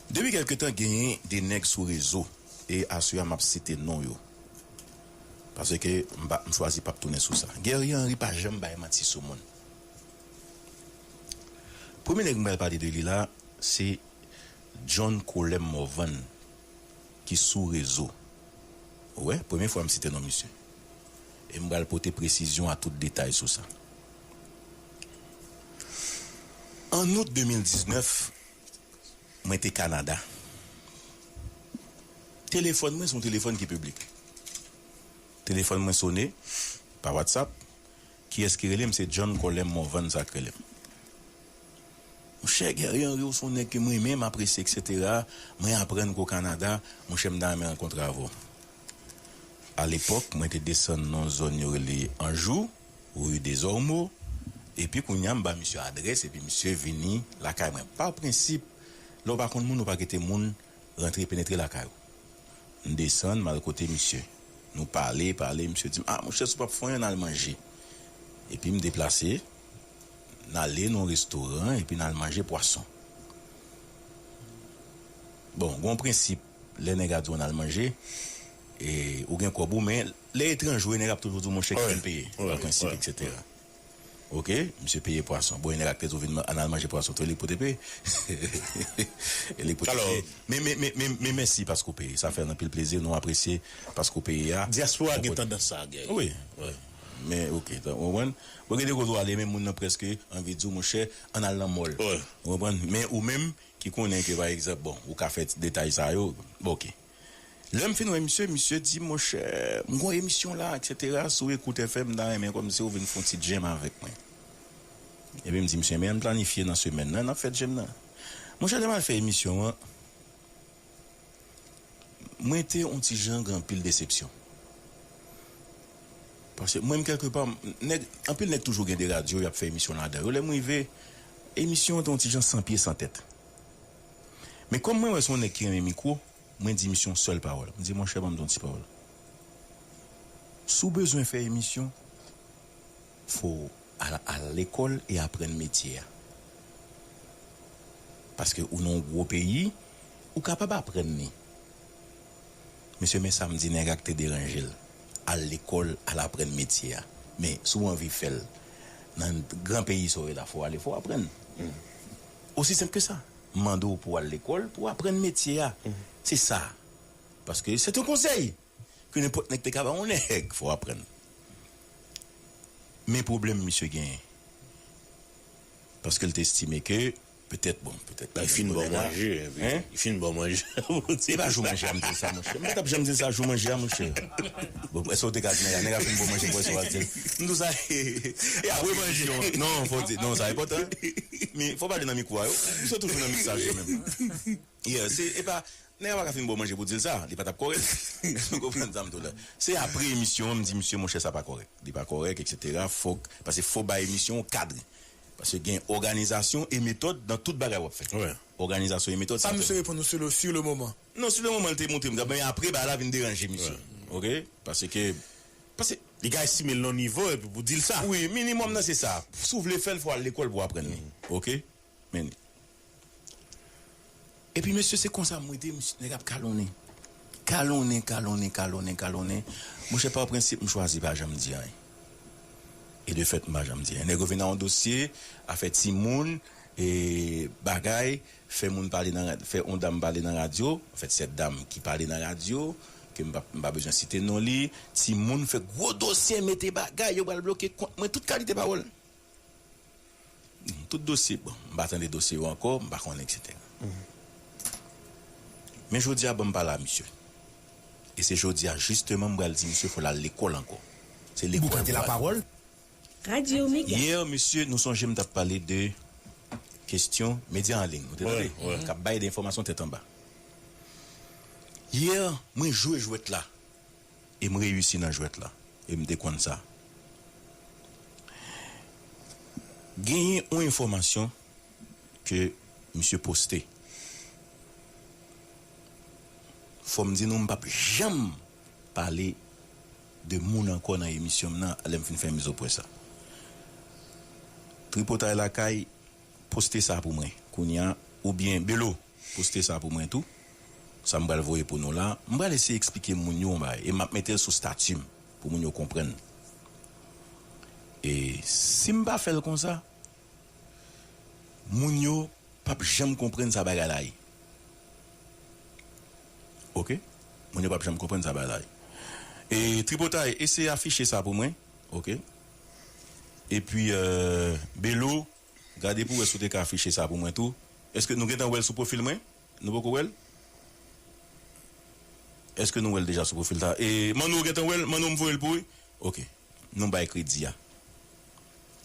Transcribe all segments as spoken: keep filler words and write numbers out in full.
Depi kèlke tan, genyen de nèg sou rezo, e aswè a m ap site non yo, paske m pa, m chwazi p ap tounen sou sa. Guerrier Henry pa janm bay manti sou moun. Premye nèg m pral pale de li la, se John Colem Morvan, ki sou rezo. Ou wè, premye fwa m site non misye. E m pral pote presizyon a tout detay sou sa. An out de mil diznèf, mwen te Kanada. Telefòn mwen se yon telefòn ki piblik. Telefòn mwen sone pa WhatsApp. Kiyès ki rele m? Se John Colem Morvan sa k rele m. Monchè, Guerrier Henry, ou se yon nèg ke mwen renmen, m apresye, et cetera. Mwen aprann ke w Kanada, monchè, m ta renmen rankontre avè w. Alepòk, mwen te desann nan yon zòn yo rele Anjou, rue des Ormeaux, epi kounye a m ba misye adrès, epi misye vini lakay mwen. Pa prensip, lè w pa konn moun, ou pa kite moun rantre penetre lakay ou. M desann, m al kote misye. Nou pale, pale, misye di m, "Ah, monchè, si w p ap fè anyen, ann al manje." Epi m deplase, n ale nan yon restoran, epi n al manje pwason. Bon, gen yon prensip, lè nèg a di w ann al manje, e, ou gen kòb ou, men lè etranje w ye, nèg ap toujou di w, "Monchè, kite m peye." Gen yon prensip, et cetera. Oke, misye peye pwason. Bon, e nèg ak tèt ou vin ann al manje pwason tou, e li k pote peye. E li k pote peye. Men, men, men, men, men mèsi paske w peye. Sa fè n anpil plezi, nou apresye paske w peye a. Dyaspora gen tandans sa, Guerrier. Wi. Men, oke, w konprann? Bon, gen de kote w ale, men moun nan prèske anvi di w, "Monchè, ann al nan mòl." Ou konprann? Men ou menm ki konnen ke, pa egzanp, bon, ou ka fè ti detay sa yo, bon, oke. Lè m fin wè misye, misye di, "Monchè, m gen yon emisyon la, et cetera, sou Ekout F M, m ta renmen kòmsi ou vin fè yon ti djèm avèk mwen." Epi m di misye, "Men ann planifye nan semèn nan, n ap fè djèm nan." Monchè, lè m al fè emisyon an, mwen te yon ti jan gen anpil desepsyon. Paske mwen menm, kèlkepa, nèg, anpil nèg toujou gen de radyo, y ap fè emisyon ladan yo. Lè m rive, emisyon an te yon ti jan san pye, san tèt. Men kòm mwen wè se yon nèg ki renmen mikwo, mwen di misye yon sèl pawòl. Mwen di, "Monchè, ban m di yon ti pawòl. Si w bezwen fè emisyon, fò w al, al lekòl e aprann metye a. Paske ou nan yon gwo peyi, ou kapab aprann li." Mesye, men sa m di nèg a k te deranje l. Al lekòl, al aprann metye a. Men, si w anvi fè l nan gran peyi sa w ye la, fò w ale, fò w aprann. Osi senp ke sa. M mande w pou w al lekòl, pou w aprann metye a. Se sa. Paske se te yon konsèy ke nenpòt nèg te ka ba yon nèg, fò w aprann. Men pwoblèm misye genyen. Paske l te estime ke, petèt, bon, petèt, li fin bon manje, li fin bon manje. E pa jou manje a m di l sa, monchè. M pa t ap janm di l sa jou manje a, monchè. Bon, èske w te ka di nèg la, nèg la fin bon manje pou èske w al di l? M di w sa, e apre manje. Non, fò w di, non, sa enpòtan. Men fò w pale nan mikwo a, yo. Misye toujou nan miksaj yo menm. Yeah, se, e pa, nèg la pa ka fin bon manje pou di l sa, li pa t ap kòrèk. Ou konprann sa m di w la. Se apre emisyon an, m di misye, "Monchè, sa pa kòrèk. Li pa kòrèk, et cetera. Fòk, paske fò bay emisyon an kad." Paske gen òganizasyon e metòd nan tout bagay w ap fè. Òganizasyon e metòd, sa misye reponn ou sur le, sur le moment? Non, sur le moment, li te montre m, men apre, bagay la vin deranje misye. Oke? Paske, paske li ka estime l nan nivo epi pou di l sa. Wi, minimòm nan se sa. Si w vle fè l, fò w al lekòl pou w aprann li. Oke? Men li. Epi, mesye, se konsa m rete, mesye, nèg ap kalonnen. Kalonnen, kalonnen, kalonnen, kalonnen. Monchè, pa prensip, m chwazi pa janm di anyen. E de fèt, m pa janm di anyen. Nèg yo vin ak yon dosye, afè timoun, e bagay, fè moun pale nan rad-, fè yon dam pale nan radyo, anfèt, sèt dam ki pale nan radyo, ke m pa, m pa bezwen site non li, timoun fè gwo dosye, mete bagay, yo pral bloke kont mwen, tout kalite pawòl. Tout dosye, bon, m pa tande dosye yo ankò, m pa konnen, et cetera. Men jodi a, ban m pale a misye. E se jodi a, jisteman, m pral di misye, fò l al lekòl ankò. Se lekòl pou l al. Radyo Mega. Yè, mesye, nou sonje m t ap pale de kesyon medya an liy. Ou te tande? K ap bay de enfòmasyon tèt anba. Yè, mwen jwe jwèt la. E m reyisi nan jwèt la. E m te konn sa. Genyen yon enfòmasyon ke misye poste. Fò m di nou, m p ap janm pale de moun ankò nan emisyon m nan, lè m fin fè mizo pwès sa. Tripotay Lakay, poste sa pou mwen, kounye a, oubyen Belo, poste sa pou mwen tou. Sa m pral voye pou nou la. M pral eseye eksplike moun yo yon bagay. E m ap mete l sou stati m pou moun yo konprann. E si m pa fè l konsa, moun yo p ap janm konprann sa bagay la ye. Oke? Moun yo p ap janm konprann sa bagay la ye. E Tripotay, eseye afiche sa pou mwen. Oke? Epi, euh, Belo, gade pou wè si w te ka afiche sa pou mwen tou. Èske nou gentan wè l sou pwofil mwen? Nou poko wè l? Èske nou wè l deja sou pwofil ta? E Manno, w gentan wè l? Manno, m voye l pou ou? Oke. Nou bay kredi a.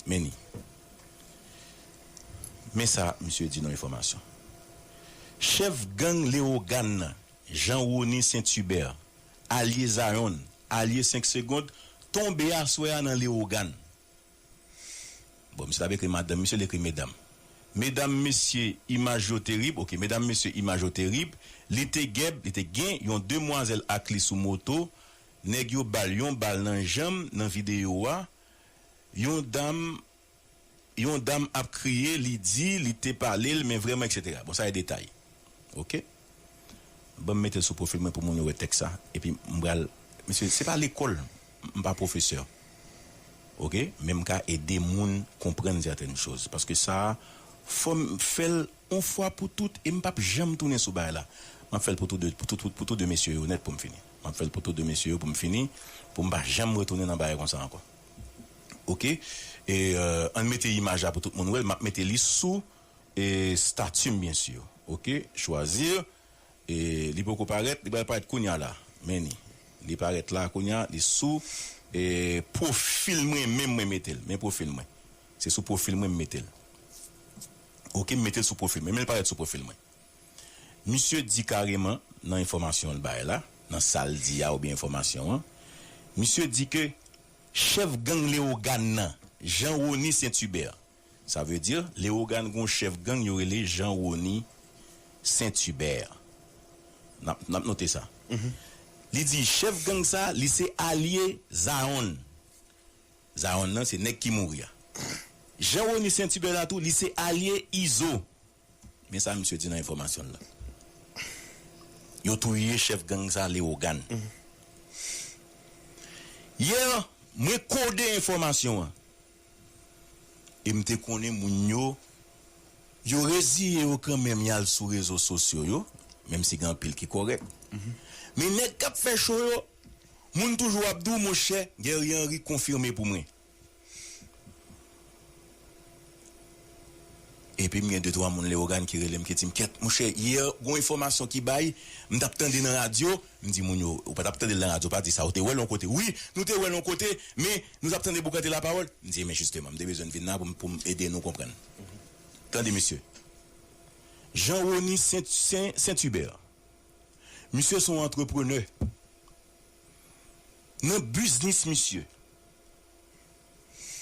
Men ni. Men sa misye di nan enfòmasyon. Chèf gang Lewogàn nan, Jean Rony Saint Hubert, alye Zayon, alye senk segond, tonbe aswè a nan Lewogàn. Bon, misye t ap ekri madanm, misye l ekri medam. Medam, mesye, imaj yo terib. Oke, medam, mesye, imaj yo terib. Li te gèb, li te gen yon demwazèl ak li sou moto. Nèg yo ba l yon bal nan janm nan videyo a. Yon dam, yon dam ap kriye, li di, li te pale l, men vrèman, etsetera. Bon, sa e detay. Oke? Ban m mete l sou pwofil mwen pou moun yo wè tèks sa. Epi m pral, mesye, se pa lekòl, m pa pwofesè. Oke? Men m ka ede moun konprann sètèn choz. Paske sa, fò m fè l yon fwa pou tout, e m p ap janm tounen sou bagay la. M ap fè l pou tout de, pou tout, pou, pou tout de mesye yo nèt pou m fini. M ap fè l pou tout de mesye yo pou m fini, pou m pa janm retounen nan bagay konsa ankò. Oke? E, euh, ann mete imaj la pou tout moun wè l. M ap mete li sou, e, stati m, byen si. Oke? Chwazi. E li poko parèt, li pral parèt kounye a la. Men ni. Li parèt la kounye a, li sou, e, pwofil mwen menm mwen mete l. Men pwofil mwen. Se sou pwofil mwen m mete l. Oke, m mete l sou pwofil mwen. Men l parèt sou pwofil mwen. Misye di kareman nan enfòmasyon l bay la, nan sa l di a oubyen enfòmasyon an, misye di ke chèf gang Lewogàn nan, Jean Rony Saint Hubert, sa vle di, Lewogàn gon chèf gang yo rele Jean Rony Saint Hubert. N ap, n ap note sa. Li di chèf gang sa, li se alye Zayon. Zayon nan, se nèg ki mouri a. Jean Rony Saint Hubert la tou, li se alye Izo. Men sa misye di nan enfòmasyon l la. Yo touye chèf gang sa, Lewogàn. Yè, mwen kode enfòmasyon an. E m te konnen moun yo, yo reziye yo kanmenm, y al sou rezo sosyo yo, menm si gen anpil ki kòrèk. Men nèg k ap fè cho yo, moun toujou ap di w, monchè, Guerrier Henry konfime pou mwen. Epi m gen de twa moun Lewogàn ki rele m, ki di m, "Kèt, monchè, yè, gon enfòmasyon ki bay, m t ap tande nan radyo." M di moun yo, "Ou pa t ap tande l nan radyo, pa di sa, ou te wè l yon kote." "Wi, nou te wè l yon kote, men nou t ap tande boukante lapawòl." M di, "Men jisteman, m te bezwen vin la pou m, pou m ede nou konprann." Tande, mesye. Jean Rony Saint, Saint, Saint Hubert. Misye se yon antreprenè. Nan biznis misye,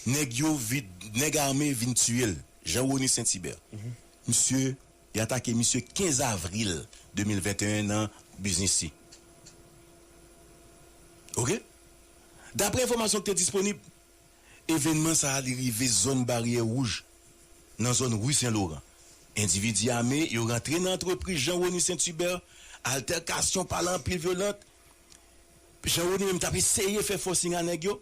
nèg yo vin, nèg ame vin tiye l. Jean Rony Saint Hubert. Misye, y atake misye kenz avril de mil venteyen nan biznis li. Oke? Daprè enfòmasyon ki te disponib, evènman sa a, li rive zòn Baryè Wouj, nan zòn ri Sen Loran. Endividi ame yo rantre nan antrepriz Jean Rony Saint Hubert, altèkasyon, pale anpil vyolan. Jean Rony menm t ap eseye fè fòsing a nèg yo.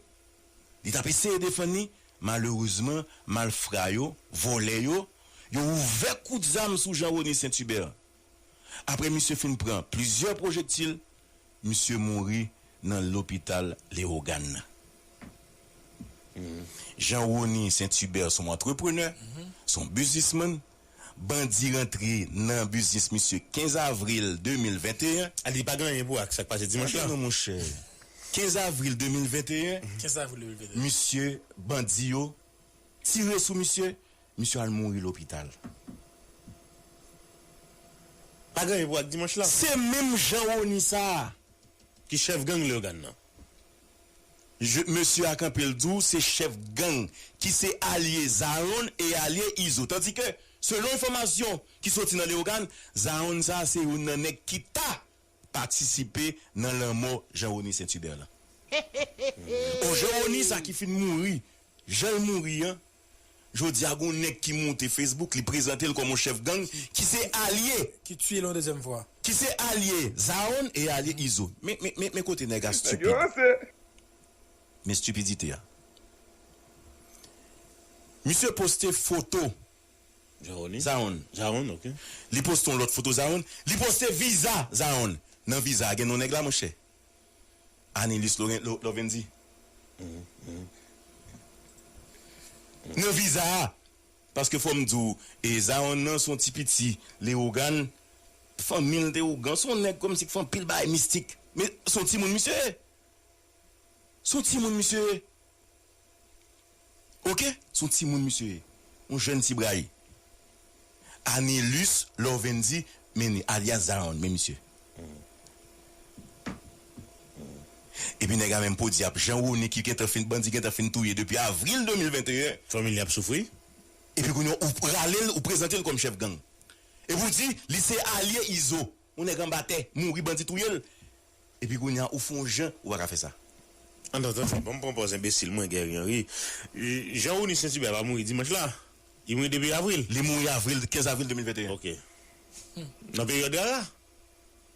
Li t ap eseye defann li. Malerezman, malfra yo, vòlè yo, yo ouvè kout zam sou Jean Rony Saint Hubert. Apre misye fin pran plizyè pwojektil, misye mouri nan lopital Lewogàn nan. Jean Rony Saint Hubert se yon antreprenè, se yon biznismann. Bandi rantre nan biznis misye kenz avril de mil venteyen. A, li pa gen anyen pou ak sa k pase dimanch la. Tande non, monchè. Kenz avril de mil venteyen, Kenz avril de mil venteyen. Misye, bandi yo tire sou misye, misye al mouri lopital. Pa gen anyen pou ak dimanch la. Se menm Jean Rony sa a ki chèf gang Leyogàn nan. Je, mesye a kanpe l di w se chèf gang ki se alye Zayon e alye Izo. Tandike, selon enfòmasyon ki soti nan Leyogàn, Zayon sa a se youn nan nèg ki ta patisipe nan lanmò Jean Rony Saint Hubert la. O Jean Rony sa ki fin mouri, jan l mouri an, Jodi a, gen yon nèg ki monte Facebook, li prezante l kòm yon chèf gang ki se alye, Ki tiye l yon dezyèm fwa. ki se alye Zaon e alye Izo. Men, men, men, men kote nèg a Nèg stupid. yo ranse. Men stupidite a. Misye poste foto Jaroni? Zaon. Jaron, ok. Li poste yon lòt foto Zaon. Li poste viza Zaon. Nan viza a gen non nèg la, monchè. Anilus Loren- Lo- Lovendi. Nan viza a. Paske fò m di w, e Zaon nan se yon ti piti Leyogàn. Fanmi l te ougan. Se yon nèg kòmsi ki fè anpil bagay mistik. Men se yon timoun misye ye. Se yon timoun misye ye. Ok? Se yon timoun misye ye. Yon jèn ti bray. Anilus Lovendi Mene, alyas Zaon, men misye. Epi nèg la menm podi ap Jean Rony ki gentan fin, bandi gentan fin touye depi avril de mil venteyen. Fanmi li ap soufri. Epi kounye a ou rale l, ou prezante l kòm chèf gang. Epi ou di li se alye Izo. Yon nèg anba tè, mouri bandi touye l. Epi kounye a ou fè yon jan, ou pa ka fè sa. Ann, ann, ann, bon, m pran pòz enbesil mwen, Guerrier Henry. Jean Rony Saint Hubert pa mouri dimanch la. Li mouri depi avril. Li mouri avril, kenz avril de mil venteyen. Ok. Nan peryòd Rara?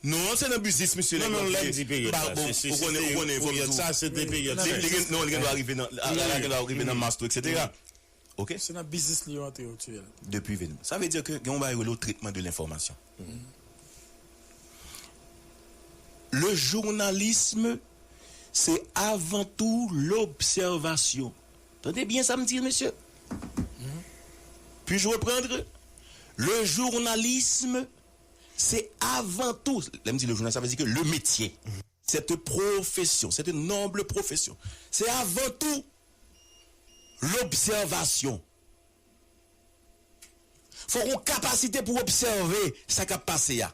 Non, se nan biznis misye. Non, nèg non, la lè m te- di peryòd ba- la. bon, Se- se- ou konnen, se- ou konnen, fò m peryòd di w. Sa, se te peryòd Li- li gen- Non, li gen dwa rive nan, a- a- gen dwa rive nan mas tou, et cetera. Ok? Se nan biznis li yo antre yo tiye l. Depi vin. Sa vle di ke gen yon bagay rele tretman de lenfòmasyon. Le journalisme, c'est avant tout l'observation. Tande byen sa m di, mesye. Puis-je reprendre? Le journalisme, c'est avant tout, lè m di le journalisme, sa vle di ke le métier, cette profession, cette noble profession, c'est avant tout l'observation. Fòk ou kapasite pou obsève sa k ap pase a.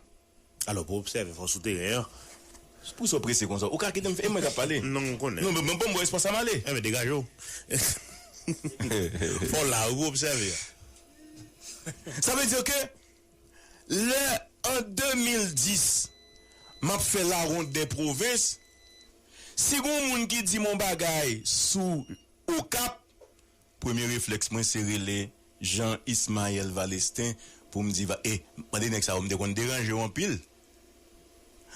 Alò, pou obsève, fò sou teren an. Pou sa w prese konsa, ou ka kite m fè, e mwen k ap pale. Non, m konnen. Non, men bon, bon, espas sa m ale. Enben, degaje w. Fò w la, ou pou obsève. Sa vle di ke lè an de mil dis, m ap fè lawond dè pwovens, si gen yon moun ki di m yon bagay sou Okap, premye reflèks mwen se rele Jean Ismaël Valestin pou m di, va- e, mande nèg sa yo, m te konn deranje yo anpil.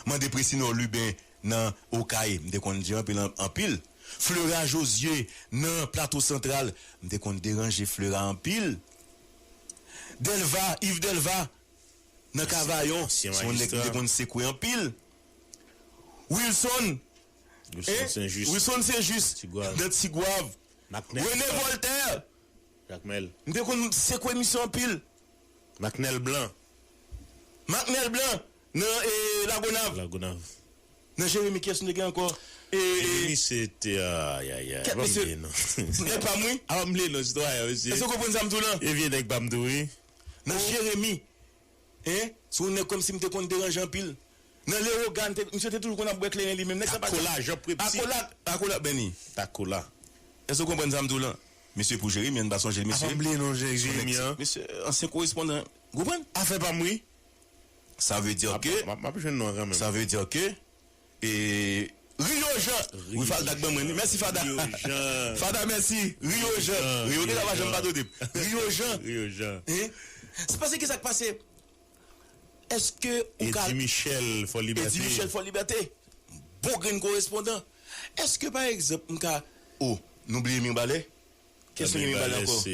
Mande Presinò Liben nan Okay, m te konn di anpil, an- anpil. Fleura Josué nan Plato Santral, m te konn deranje Fleura anpil. Delva, Yves Delva, nan Kavayon, se Ansyen yon nèg m te majistra. Konn sekwe anpil. Wilson, Wilson eh, Saint-Just. Wilson Saint-Just, Tigwav. nan Tigwav. Macnel. René Voltaire, Jakmèl. m te konn sekwe misye anpil. Macnel Blanc. Macnel Blanc, nan eh, Lagonav. Lagonav. Nan Jeremi, kiyès m te gen ankò? E, e, Jeremi, se te. Ay, ay, ay. Kèt, Apa m mesye. bliye non. Nèg pa m, wi. Apa m bliye non, sitwayen, mesye. Èske w konprann sa m di w lan? E vye nèg pa m tou, wi. Nan Jeremi, hein? Se yon nèg kòmsi m te konn deranje anpil. Nan Leyogàn, te- misye te toujou konn ap bwè kleren li menm. Nèg sa pa Takola, Jean Prepsi. Akola, Akola, Benny. Takola. Èske w konprann sa m di w lan? Mesye, pou Jeremi, ann pa sonje l, mesye. Apa m bliye non, Jeremi, an. Mesye, ansyen korespondan. Ou konprann? Afè pa m, wi. Sa vle di ke. M ap jwenn non an kanmenm. Sa vle di ke. E. Rio Jean. Wi, Fada k ban mwen li. Mèsi, Fada. Rio Jean. Fada, mèsi. Rio Jean. Jean, Rio Rio Jean pa janm Jean. padone m. Rio Jean. Rio Jean. Hein? Se pase ki sa k pase? Èske ou ka. Eddie Michel, Fò Libète. Eddie Michel, Fò Libète. Bon grenn korespondan. Èske, pa egzanp, m ka. Oh, nou bliye Mirbalè? Kèsyon Mirbalè ankò? Se.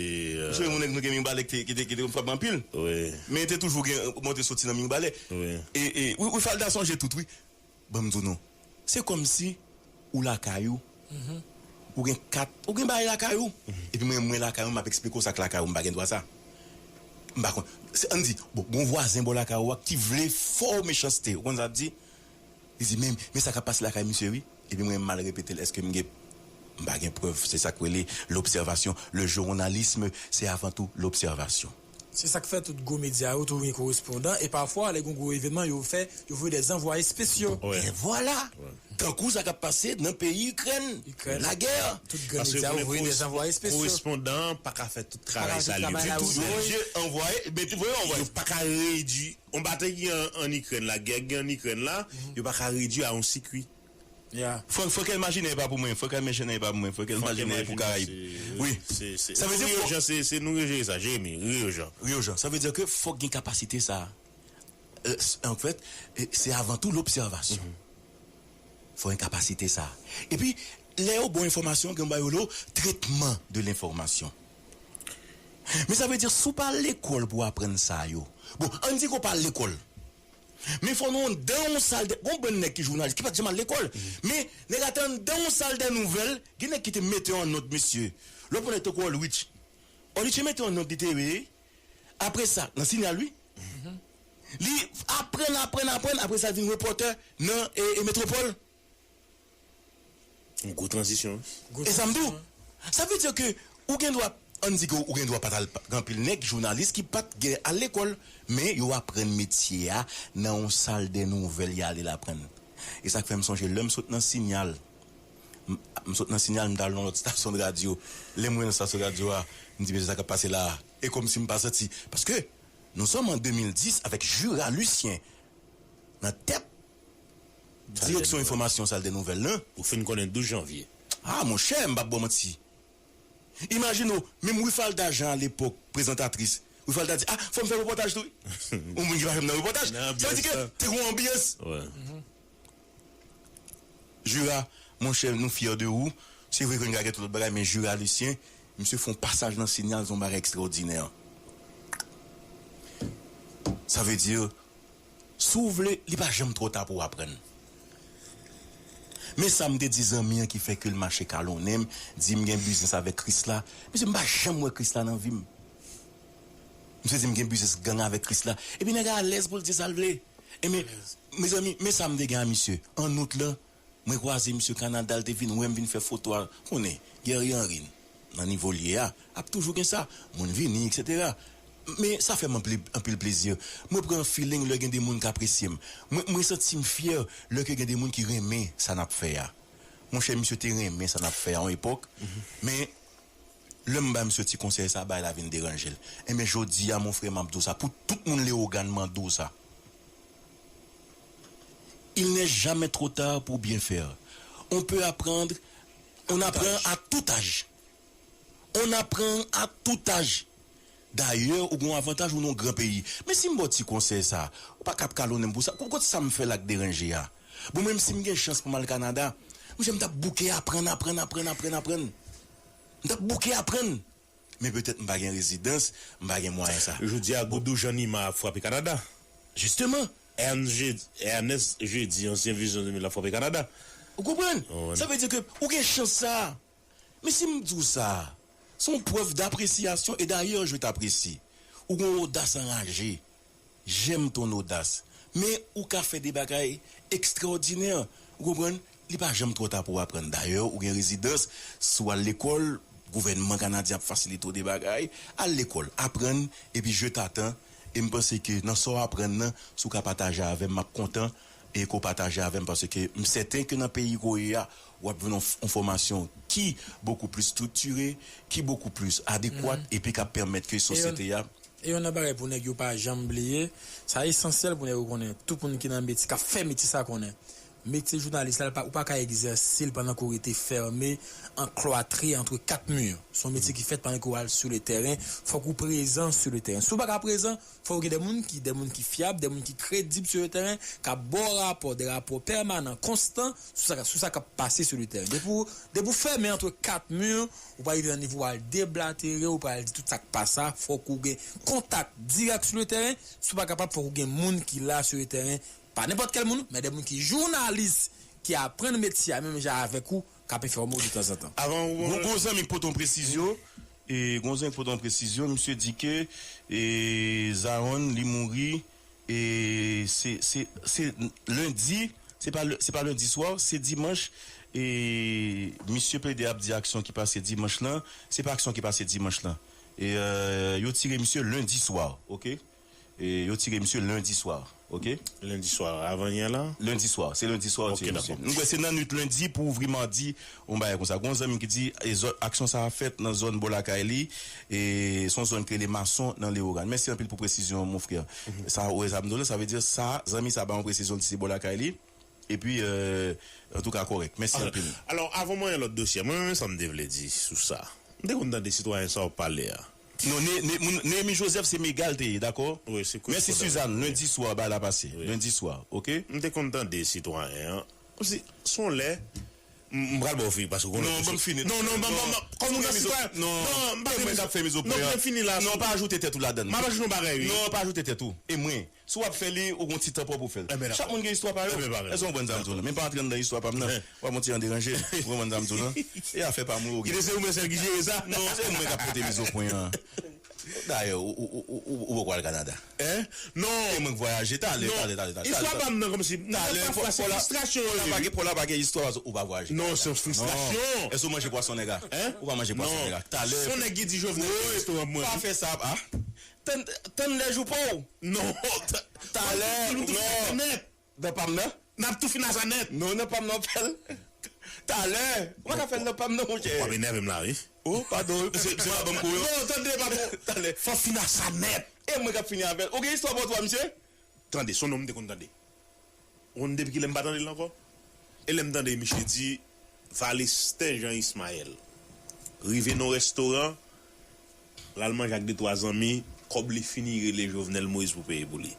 Misye, yon nèg nou gen Mirbalè ki te, ki te, ki te frape anpil. Wi. Men te toujou gen monte soti nan Mirbalè. Wi. E, e, wi, wi, Falda sonje tout, wi. Ban m di w non. Se kòmsi ou lakay ou, ou gen kat, ou gen bagay lakay ou. Epi mwen, mwen lakay ou, m ap eksplike w sa k lakay ou, m pa gen dwa sa. M pa konn. Se, ann di, bon, gon vwazen bò lakay ou a ki vle fè w mechanste. Ou konn sa ap di? Li di, men, men sa k ap pase lakay misye, wi. Epi mwen, m al repete l, èske m gen. M pa gen prèv, se sa k rele l'observation. Le journalisme, c'est avant tout l'observation. Se sa k fè tout gwo medya yo toujou gen korespondan e pafwa lè gen gwo evènman yo fè, yo voye dè zanvwaye espesyal. Wi. E vwala. Tankou sa k ap pase nan peyi Ikrèn. Ikrèn. Lagè. Tout gran Paske medya yo konnen voye dè koresp- zanvwaye espesyal. Korespondan an pa ka fè tout travay sa li. Travay la, Toujou wi. Bondye anvwaye, men te voye anvwaye. Yo pa ka redui. On batay ki an, an Ikrèn la, gè ki an Ikrèn la, yo pa ka redui a yon sikwi. Yeah. Frank, Frank El Majinè pa pou mwen. Frank El Majinè pa pou mwen. Frank El Majinè pou Karayib. Wi. Sa vle di Ri Ojan, se nou ki jere sa, Jeremi, Ri Ojan. Ri Ojan. Sa vle di ke fòk gen kapasite sa. Anfèt, se avan tou lobsèvasyon. Fòk gen kapasite sa. Epi, lè yo ba w enfòmasyon, gen ba yo lo traitement de l'information. Men sa vle di, si w pa al lekòl pou w aprann sa yo. Bon, ann di ke w pa al lekòl. Men fò nou andan yon sal de. Gon bann nèg ki jounalis, ki pa t janm al lekòl. Men nèg la te andan yon sal de nouvèl, gen nèg ki te mete an nòt, mesye. Lòt pou nèg tankou Ulrich. Ulrich te mete an nòt, li te, wi. Apre sa, nan Sinyal, wi. Li aprann, aprann, aprann, apre sa, vin repòtè nan e, e Metwopòl. Yon gwo tranzisyon. E sa m di w, sa vle di ke ou gen dwa, ann di ke ou gen dwa pa t al, gen anpil nèg, jounalis ki pa t gen al lekòl, men yo aprann metye a nan yon sal de nouvèl y ale l aprann. E sa k fè m sonje lè m sot nan Sinyal. M, m sot nan Sinyal, m t al nan lòt estasyon de radyo. Lè m rive nan estasyon de radyo a, m di, "Mesye, sa k ap pase la a?" E kòmsi m pa santi. Paske nou sòm an de mil dis avèk Jura Lucien nan tèt direksyon enfòmasyon sal de nouvèl lan. Ou fin konnen douz janvye. Ah, monchè, m p ap ba w manti. Imajine w, menm Wifalda Jean alepòk, prezantatris, Wifalda di, "Ah, fò m fè repòtaj tou, wi." Yon moun ki pa janm nan repòtaj. Sa vle di ke te gen yon anbyans. Jura, monchè, nou fyè de ou. Se vre ke n ka gen tout lòt bagay, men Jura Lucien, misye fè yon pasaj nan Sinyal, se yon bagay ekstraòdinè. Sa vle di, si w vle, li pa janm twò ta pou w aprann. Men sa m te di zanmi an ki fè ke l mache kalonnen m, di m gen biznis avèk Krisla. Mesye, m pa janm wè Krisla nan vi m. Misye di m gen biznis gang avèk Krisla. Epi nèg la alèz pou l di sa l vle. Ebyen, mezanmi, men sa m te gen a misye. An out lan, mwen kwaze misye Kanada, l te vin wè m, vin fè foto a. Konnen, Guerrier Henry, nan nivo l ye a, ap toujou gen sa. Moun vini, etsetera. Men sa fè m anpil, anpil plezi. Mwen pran feeling lè gen de moun k apresye m. Mwen, mwen santi m fyè lè ke gen de moun ki renmen sa n ap fè a. Monchè, misye te renmen sa n ap fè a yon epòk. Men, lè m bay misye ti konsèy sa, bagay la vin deranje l. Ebyen, jodi a, mon frè, m ap di w sa. Pou tout moun Lewogàn, m ap di w sa. Il n'est jamais trop tard pour bien faire. On peut apprendre, on apprend à tout âge. On apprend à tout âge. Dayè, ou gen yon avantaj, ou nan yon gran peyi. Men si m ba w ti konsèy sa, ou pa ka ap kalonnen m pou sa. Kot sa m fè la k deranje a? Bon, menm si m gen chans pou m al Kanada, monchè, m t ap bouke aprann, aprann, aprann, aprann, aprann. M t ap bouke aprann. Men petèt m pa gen rezidans, m pa gen mwayen sa. Jodi a, Goudou Jean Nima ap frape Kanada. Jisteman. Ernest Jeudy, Ernest Jeudy, ansyen Vizyon de mil ap frape Kanada. Ou konprann? Sa vle di ke ou gen chans sa. Men si m di w sa, se yon prèv d'appréciation, et d'ailleurs je t'apprécie. Ou gen yon odas anraje. J'aime ton audace. Men ou ka fè de bagay ekstraòdinè. Ou konprann? Li pa janm twò ta pou w aprann. Dayè, ou gen rezidans, si w al lekòl, gouvènman kanadyen ap fasilite w de bagay. Al lekòl, aprann, epi je t'attends. E m panse ke nan sa w aprann nan, si w ka pataje avè m, m ap kontan. E ke w pataje avè m, paske m sèten ke nan peyi ke w ye a, w ap jwenn yon, yon fòmasyon ki bokou plis striktire, ki bokou plis adekwat, epi k ap pèmèt ke sosyete a. E youn nan bagay pou nèg yo pa janm bliye, sa esansyèl pou nèg yo konnen, tout moun ki nan metye, k ap fè metye sa konnen. Metye jounalis la, ou pa ka egzèse l pandan ke w rete fèmen, anklwatre antre kat mi. Se yon metye ki fèt pandan ke w al sou le tèren, fòk ou prezan sou le tèren. Si w pa ka prezan, fòk gen de moun ki, de moun ki fyab, de moun ki kredib sou le tèren, k ap ba w rapò, de rapò pèmanan, konstan, sou sa, sou sa k ap pase sou le tèren. Depi w, depi w fèmen antre kat mi, ou pral rive nan nivo w al deblatere, ou pral di tout sa k pa sa, fòk ou gen kontak dirèk sou le tèren, si w pa kapab, fòk ou gen moun ki la sou le tèren, pa nenpòt kèl moun, men de moun ki jounalis, ki aprann metye a menm jan avèk ou, k ap enfòme w detanzantan. Avan ou. Gon, gon zanmi k pote yon presizyon, e gon zanmi k pote yon presizyon, misye di ke e Zaron li mouri, e se, se, se lendi, se pa, se pa lendi swa, se dimanch, e misye plede ap di aksyon ki pase dimanch lan, se pa aksyon ki pase dimanch lan. E, euh, yo tire misye lendi swa, oke? E yo tire misye lendi swa, oke? Lendi swa, avan yè la? Lendi swa, se lendi swa yo tire misye. M kwè se nan nwit lendi pou ouvri madi, yon bagay konsa. Gon zanmi m ki di, e zòn, aksyon sa a fèt nan zòn bò lakay li, e se yon zòn ki rele Mason nan Lewogàn. Mèsi anpil pou presizyon an, mon frè. Sa, ou wè sa m di w la, sa vle di sa, zanmi sa ba yon presizyon, li di se bò lakay li. Epi, euh, antouka, kòrèk. Mèsi anpil. Alò, avan mwen yon lòt dosye, mwen menm, sa m te vle di sou sa. M te konn tande sitwayen sa w ap pale a. Non, Ne- Ne- moun- Nehemi Joseph, se Mega l te ye, dakò? Wi, se Chris Mèsi, Fodor. Suzanne, lendi swa, bagay la pase. Wi. Lendi swa, oke? M te konn tande sitwayen an. Kòmsi, se yon lè, m m pral ba w fini, paske w konnen Non, ban m fini. Non, non, ban m, ban m, kòm ou nan sitwayen. Non, non, m pa fè mizopwen. Non, mwen k ap fè mizopwen an. Non, fè fini la. Non, pa ajoute tèt ou ladann. M ap ajoute yon bagay, wi. Non, pa ajoute tèt ou. E mwen, si w ap fè li, ou gon ti tan pa w pou fè l. Enben, dakò. Chak moun gen istwa pa yo. Enben, pa grave. Èske w konprann sa m di w la? Men pa antre anndan istwa pa m nan. Enben. W ap yon ti jan deranje. Ou konprann sa m di w la? E afè pa m wi, ou gen. Kite se ou menm sèl ki jere sa? Non, se mwen k ap pote mizopwen an. Dayè, ou, ou, ou, ou, ou, ou poko al Kanada. Hein? Non. E mwen k vwayaje, talè, Non. Talè, talè, talè, Istwa talè. Pa m nan kòmsi. Talè, pafwa, se fristrasyon yo ye, wi. Paske, paske istwa, ou pa vwayaje. Non, se yon fristrasyon. Non. Èske w manje pwason nèg la? Hein? Ou pa manje pwason nèg la? Non. Talè. Se yon nèg ki di Jovenel Wi. Restoran mwen. Pa fè sa, ah. Tann, tann lè jou pa w. Non. Talè, non. Nan pa m nan? N ap tou fin a sa nèt. Non, nan pa m nan w fè l. Talè. Ou pa ka fè l nan pa m nan, monchè. W ap enève m la, wi. Oh, padon, wi. Se, se pa ban m kou, non. Non, tande, patwon. Talè. Fò fin a sa nèt. E mwen k ap fini avè l. Ou gen istwa bò twa, misye? Tande, se yon non m te konn tande. Ou konn depi kilè m pa tande l ankò? E lè m tande misye di, Valesten Jean Ismaël. Rive nan yon restoran, l al manje ak de twa zanmi, kòb li fini, rele Jovenel Moïse pou peye pou li.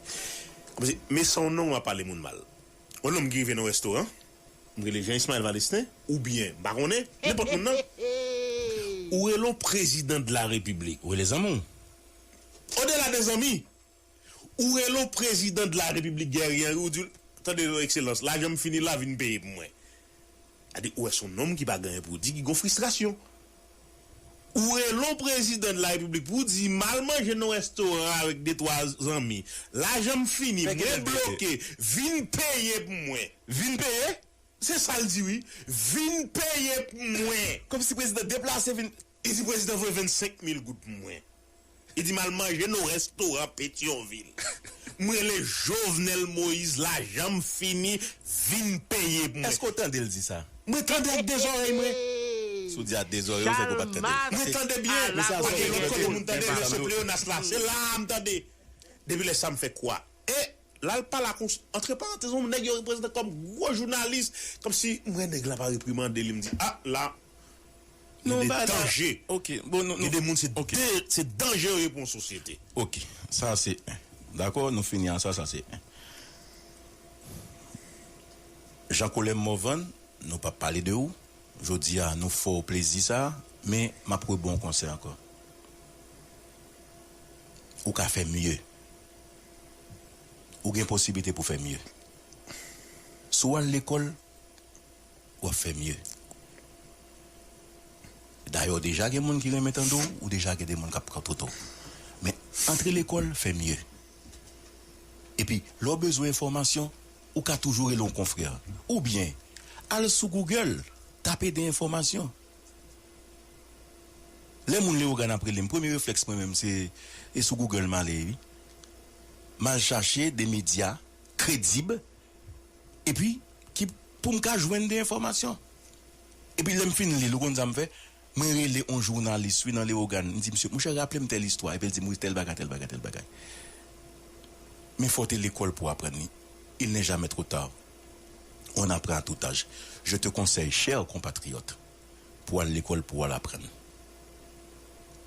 Kòmsi, men se yon non w ap pale moun mal. Yon nonm ki rive nan yon restoran, m rele Jean Ismaël Valesten, oubyen, m pa konnen, nenpòt moun nan. Ou rele yon prezidan de la repiblik. Ou rele zanmi w. Odela de zanmi, Ou rele yon prezidan de la repiblik Guerrier Henry, ou di l, tande non, ekselans, lajan m fini la, vin peye pou mwen. Sa di, ou wè se yon nonm ki pa gen anyen pou di, ki gon fristrasyon. Ou rele yon prezidan de la repiblik pou di, m al manje nan yon restoran avèk de twa zanmi. Lajan m fini, mwen bloke, vin peye pou mwen. Vin peye? Se sa l di wi. Vin peye pou mwen. Kòmsi prezidan deplase vin. Li di prezidan voye vennsenk mil goud pou mwen. Li di m al manje nan restoran Petyonvil. M rele Jovenel Moïse, lajan m fini, vin peye pou mwen. Èske w tande l di sa? Mwen tande ak de zòrèy mwen. Si w di ak de zòrèy w, se ke w pa t tande l. Mwen tande byen. Pa gen lòt kote moun tande, men se pleyonas la, se la a m tande. Depi lè sa a m fè kwa. E L al pale ak yon, antre parantèz, yon nèg yo reprezante kòm gwo jounalis. Kòmsi m wè nèg la pa reprimande li, m di, a, la, gen de danje. Gen de moun, se de, se danje yo ye pou yon sosyete. Ok, sa se en. Dakò, nou fini a sa, sa se en. Jean Colem Morvan, nou p ap pale de ou. Jodi a, nou fè w plezi sa, men m ap reba w yon konsèy ankò. Ou ka fè mye. Ou gen posiblite pou fè mye. Si w al lekòl, w ap fè mye. Dayè, deja gen moun ki renmen tande w, ou deja gen de moun k ap pran foto w. Men, antre lekòl, fè mye. Epi, lè w bezwen enfòmasyon, ou ka toujou rele yon konfrè. Oubyen, al sou Google, tape de enfòmasyon. Lè moun Leyogàn ap rele m, premye reflèks mwen menm, se, e sou Google m ale, wi. M al chache de medya kredib, epi ki, pou m ka jwenn de enfòmasyon. Epi lè m fin li l, ou konn sa m fè? Mwen rele yon jounalis, wi, nan Leyogàn. M di, "Misye, monchè, raple m tèl istwa." Epi l di m, "Wi, tèl bagay, tèl bagay, tèl bagay." Men fò w te lekòl pou w aprann li. Il n'est jamais trop tard. On apprend à tout âge. Je te conseille, cher compatriote, pou w al lekòl, pou w al aprann.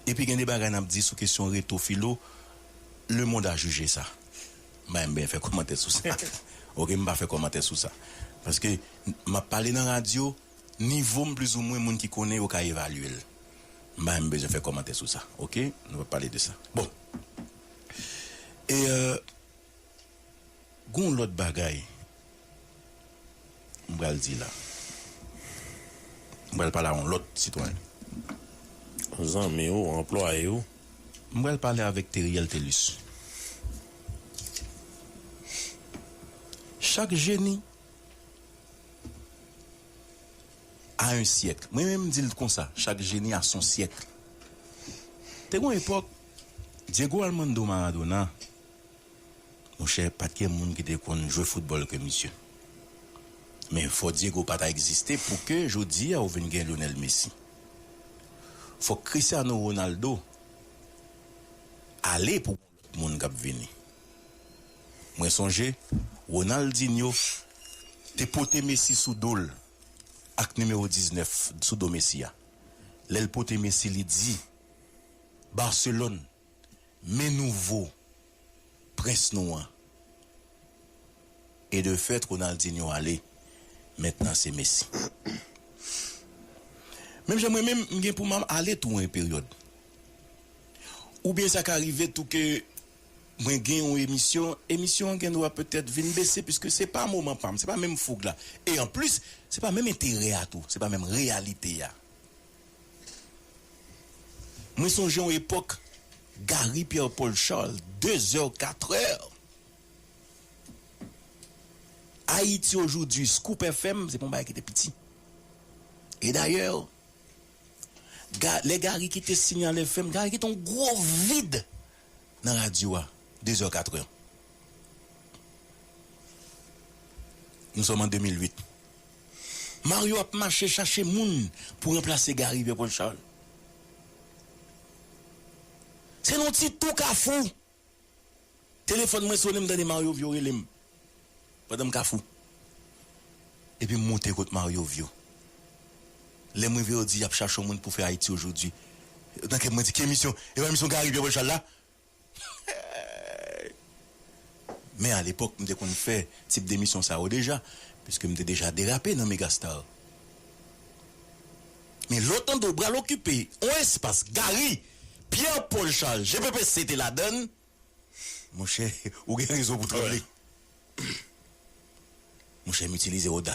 Epi gen de bagay n ap di sou kesyon reto filo, le monde a jugé ça. M pa menm bezwen fè kòmantè sou sa. Ok, m pa fè kòmantè sou sa. Paske m ap pale nan radyo, nivo m plizoumwen moun ki konnen yo ka evalye l. M pa menm bezwen fè kòmantè sou sa. Ok, nou pa pale de sa. Bon. E, euh, Gon lòt bagay m pral di la. M pral pale a yon lòt sitwayen. Zanmi w, anplwaye w. M pral pale avèk Theriel Thelus. Chak jeni a un siècle. Mwen menm m di l konsa, chak jeni a son syèk. Te gon epòk, Diego Armando Maradona, Monchè, pa t gen moun ki te konn jwe foutbòl ke misye. Men fò Diego pa ta egziste pou ke jodi a ou vin gen Lionel Messi. Fòk Cristiano Ronaldo ale pou gon lòt moun k ap vini. Mwen sonje Ronaldinho, te pote Messi sou do l ak nimewo diznèf sou do Messi a. Lè l pote Messi, li di, Barcelone, men nouvo prens nou an. E de fèt, Ronaldinho ale. Mentnan, se Messi. Menm jan mwen menm, m gen pou m ale tou yon peryòd. Oubyen sa ka rive tou ke mwen gen yon emisyon, emisyon an gen dwa petèt vin bese, piske se pa moman pa m, se pa menm foug la. E anplis, se pa menm enterè a tou, se pa menm reyalite a. Mwen sonje yon epòk, Gary Pierre Paul Charles, de zè, katrè. Haïti Aujourd'hui, Scoop F M, se pa yon bagay ki te piti. E dayè, Ga- lè Gary kite Signal F M, Gary kite yon gwo vid nan radyo a, de zè, katrè. Nou sòm an de mil uit. Mario ap mache chache moun pou ranplase Gary Pierre Paul Charles. Se nan yon ti tou Kafou. Telefòn mwen sonnen, m tande Mario Vyo rele m. Pandan m Kafou. Epi m monte kot Mario Vyo. Lè m rive, yo di y ap chache yon moun pou fè Haïti Aujourd'hui. Nan kè m, mwen di, "Ki emisyon? E pa emisyon Gary Pierre Paul Charles la?" Men alepòk, m te konn fè tip demisyon sa yo deja, piske m te deja derape nan Megastar. Men lè w tande w pral okipe yon espas Gary Pierre Paul Charles, G P P C te ladann, monchè, ou gen rezon pou tranble. Monchè, m itilize odas.